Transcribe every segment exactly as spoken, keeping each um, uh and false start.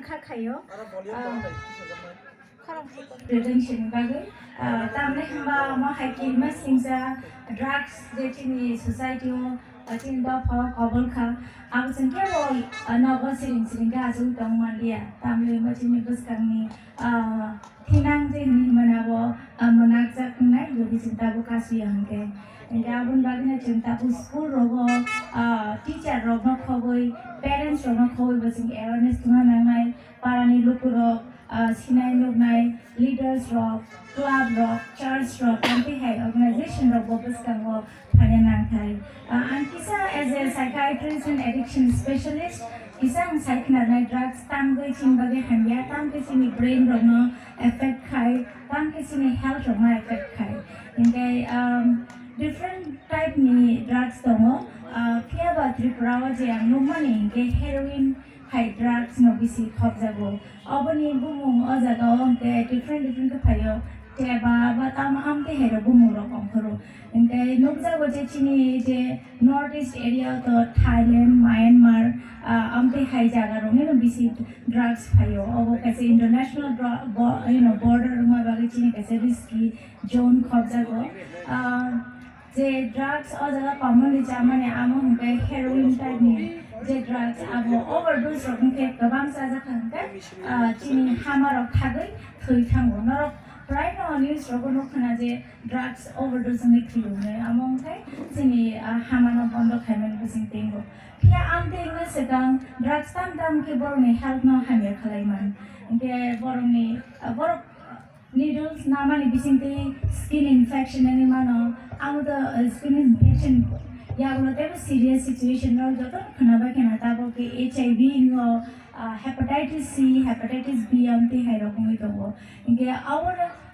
Kha khayo. Prevention ni bagwi, ah, tamni hwnba mo hai khe ma singsa drugs je chini society o, ah, chini dopha o kobol kha. Abo chwng kebo, ah, nogo siring siring khe achugwi tong manliya. Tamni hwnba chini bwskangni, ah, thinang je hinwi hwnmani abo, ah, mwnakjak wngnai, jodi chwng tabuk kasuya hwnkhe. Hwnkhe aboni bagwino chwng tabuk school rogo, ah, teacher rokno khobwi, parents rokno khobwi bo chwng awareness tongna nangnai. Parani lukurok, ah, sinai nuknai leaders rok, club rok, church rok, amtwi hai organization rok bo bwskango phaina nangthai. Ah, ang kisa as a psychiatrist and addiction specialist, kisa ang sai khwnarnai drugs tamgwi chini bagwi hamya, tamkhe chini brain rokno affect khai, tamkhe chini health rokno affect khai. Hinkhe, um, different type ni drugs tongo. Ah, phiya ba Tripura o je ang nukmani hinkhe heroin hai drugs no bisi khopjago. Oboni bumung o jaga o hwnkhe different different khe phaio. Teba ba tamo amtwi hai rok bumung rok ongkhoro. Hwnkhe nukjago je chini je North East area o to Thailand, Myanmar, ah, amtwi hai jaga rok no bisi drugs phaio. Obo kaisa international dra-, bo-, you know, border wngma bagwi chini kaisa risky zone khopjago. Ah, Je drugs o jaga commonly chamani amo hwnkhe heroin type ni je drugs abo overdose rok hwnkhe kwbang chajakha hwnkhe, ah, chini hama rok thagwi thwi thango. Norok prai no news rogo nukkhana je drugs overdose wngwi thwi rwnai amo hwnkhe chini, ah, hama no bondo khaimani bising teingo. Phiya amtwi wngwi swkang drugs tam tam khe borokni health no hamya khlai man. Hwnkhe borokni, ah, borok Needles namani bisingtwi skin infection wngwi mano. Amo to, uh, skin infection yagulo teibo serious situation no joto khwnabai kheno tabuk khe H I V no, uh, hepatitis C, hepatitis B amtwi hai rok wngwi tongo. Hinkhe abo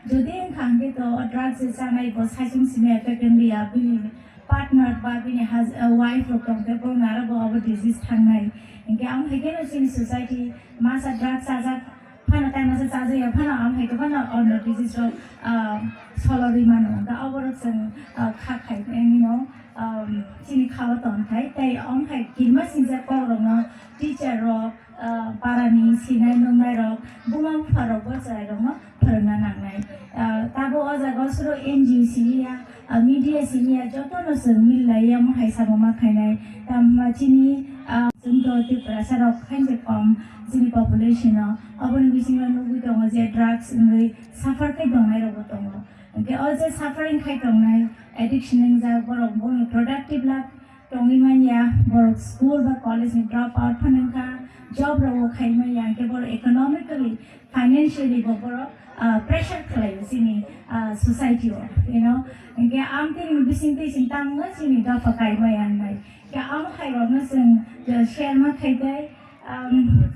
jodi wngkha hinkhe to drugs chanai bo saichung simi effect wngya bini partner ba bini hus-, uh, wife rok tongkhe bo naro bo abo disease thangnai. Hinkhe amo hai kheno chini society masa drugs chajak phano tai masa chajaya phano amo hai kheno ono disease rok, ah, solorwi mano. Hinkhe abo rok chwng, ah, kha khai nino, um, chini khao tong khai tei amo hai kirima singjak kok rokno teacher rok, ah, parani sinai nungnai rok, buma bupha rok bo chwrai rokno phwrwngna nangnai. Ah, tabo o jaga o suro N G O simi ya, ah, media simi ya, jotono chwng mil lai ya, mo hai samo ma khainai. Tamo chini, ah, chwng to Tiprasa rok khainse kom chini population o. Aboni bisingo nugwi tongo je drugs wngwi suffer khe tongnai rok bo tongo. Hinkhe o je suffering khai tongnai, addiction wngjak borok, bono productive life tongwi manya, borok school ba college ni drop out phano wngkha, job rok bo khai manya, hinkhe borok economically, financially bo borok, ah, pressure khlaio chini, ah, society o, you know, hinkhe amtwi ni bisingtwi chwng tamo chini dopha kai maya wngnai. Hinkhe amo hai rokno chwng, ah, share ma khai tei, um,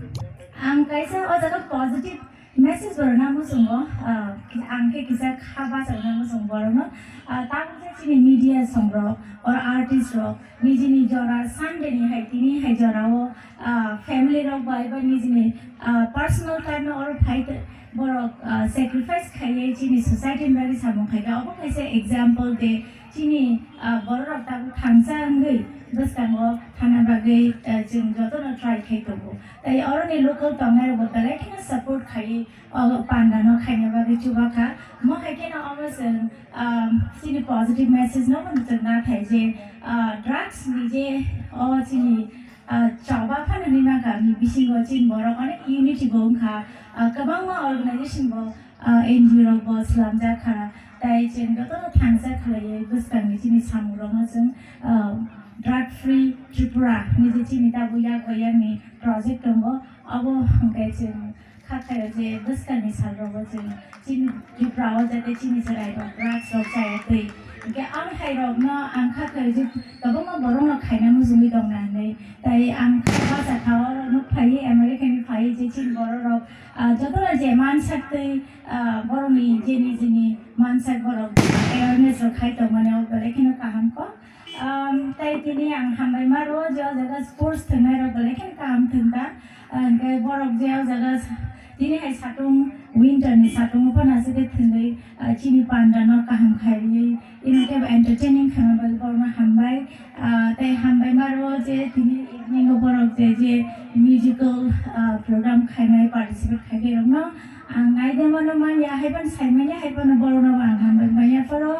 ang kaisa o jaga positive message bo rwna muchungo, ah, ang khe kisa kha bacha rwna muchungo borokno. Ah, tabuk je chini media song rok, or artist rok, nijini jora Sunday ni hai tini hai jora o, ah, family rok bai ba nijini, ah, personal time no oro phai te borok, ah, sacrifice khaiwi chini society ni bagwi samung khaikha. Obo kaisa example de chini, ah, borok rok tabuk thangsa wngwi bwskango thana bagwi, ah, chwng jotono try khai tongo. Tei oroni local tongnai rok bo belai kheno support khaiwi o panda no khaina bagwi chubakha. Mo hai kheno omo chwng, um, chini positive message no chwng nathai je, uh, drugs ni je o chini, uh, choba phano hinwi mankha ni bisingo chini borok onek unity bo wngkha, uh, kwbangma organization bo, uh, N G O rok bo swlamjak kha. Tai chwng jotono thangsa khlaiwi bwskangni chini samung rokno chwng, uh, Drug Free Tripura ni je chini tabuk yak bai yakni project tongo, abo hwnkhe chwng kha khaio je bwskangni salrogo chwng chini Tripura o jate chini chwrairok drugs rok chaya twi. Hinkhe ang hairokno ang kha khaio je kwbangma borokno khaina muchungwi tongna hinwi. Tai ang kha bacha kha oro nuk phaiwi America ni phaiwi je chini bororok, ah, jotono je mansak twi, ah, borokni je nijini mansak borok awareness rok khai tongmani o belai kheno kaham kok. Um, tai tini ang hambai ma rwo je o jaga sports thwngnairok belai kheno kaham thwngkha. Hinkhe borok je o jaga Tini hai satung winter ni satung phano aswk khe thwngwi, ah, chini panda no kaham khairwi ino khe entertaining khaima bagwi borokno hambai. Ah, tei hambai maro je tini evening o borok je je musical, ah, program khainai participate khainai rokno ang naide mano manya hai phano sai manya hai phano borokno ang hambai manya phoro.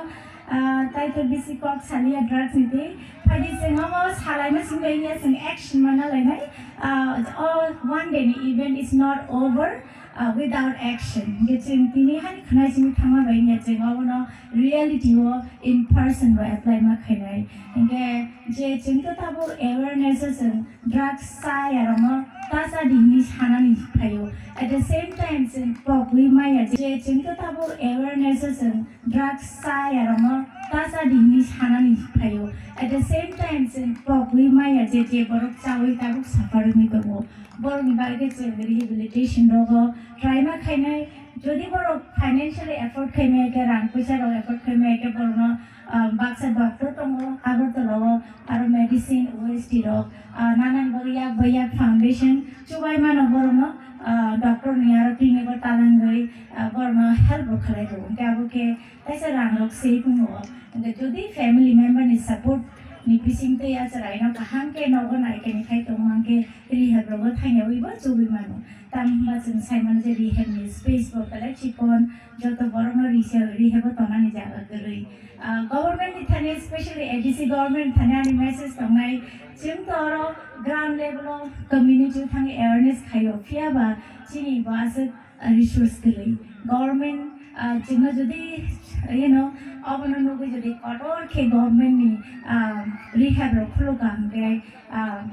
Ah, tai to bisi kok saliya drugs ni twi. Phaidi chwng omo salaima sing bai ya chwng action mana lainai. Ah, oh, one day ni event is not over, ah, without action. Hinkhe chwng tini hani khwnai simi thangma bai ya chwng obono reality o in person bo apply ma khainai. Hinkhe je chwng to tabuk awareness o chwng drugs chaya rokno ta cha di hinwi sanani phaio. At the same time chwng pogwi maya je chwng to tabuk awareness o chwng drugs chaya rokno ta cha di hinwi sanani phaio. At the same time chwng pogwi maya je je borok chawi tabuk suffer wngwi tongo. Borokni bagwi chwng rehabilitation rogo try ma khainai. Jodi borok financially afford khai maya khe, rang puisa rok afford khai maya khe borokno, ah, baksa doctor tongo Agartala o, aro medicine, O S T rok, ah, nanan bagwi yak bai yak foundation chubai mano borokno, ah, doctor ni aro clinic o talangwi, ah, borokno help bo khlai rwo. Hinkhe abo khe kaisa rang rok save wngo. Hinkhe jodi family member ni support ni bising twi acharaino kaham khe nogo nai khe ni khai tongma hinkhe rehab rogo thangyawi bo chugwi mano. Tamo hwnba chwng sai mano je rehab ni space bo belai chikon, joto borokno rehab, rehab o tongnani jaga kwrwi. Ah, government ni thani, especially A D C government thani ani message tongnai, chwng to oro ground level o community o thangwi awareness khaio, phiya ba chini bo aswk, ah, resource kwrwi. Government, ah, chwngno jodi, you know, obono nugwi jodi kotor khe government ni, ah, rehab rok khulukha hinkhe, ah,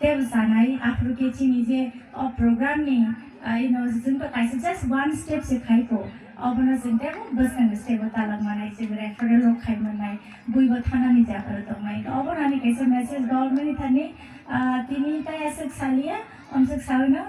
tebo sanai, aphuru khe chini je o program ni, ah, you know, chwng to kaisa just one step se khai kho. Obono chwng tebo bwskang step o talang manai, chwng referral rok khai manai, bui bo thanani jaga rok tongnai. Obono ani kaisa message government ni thani, ah, tini tai aswk saliya, amswk sawi no,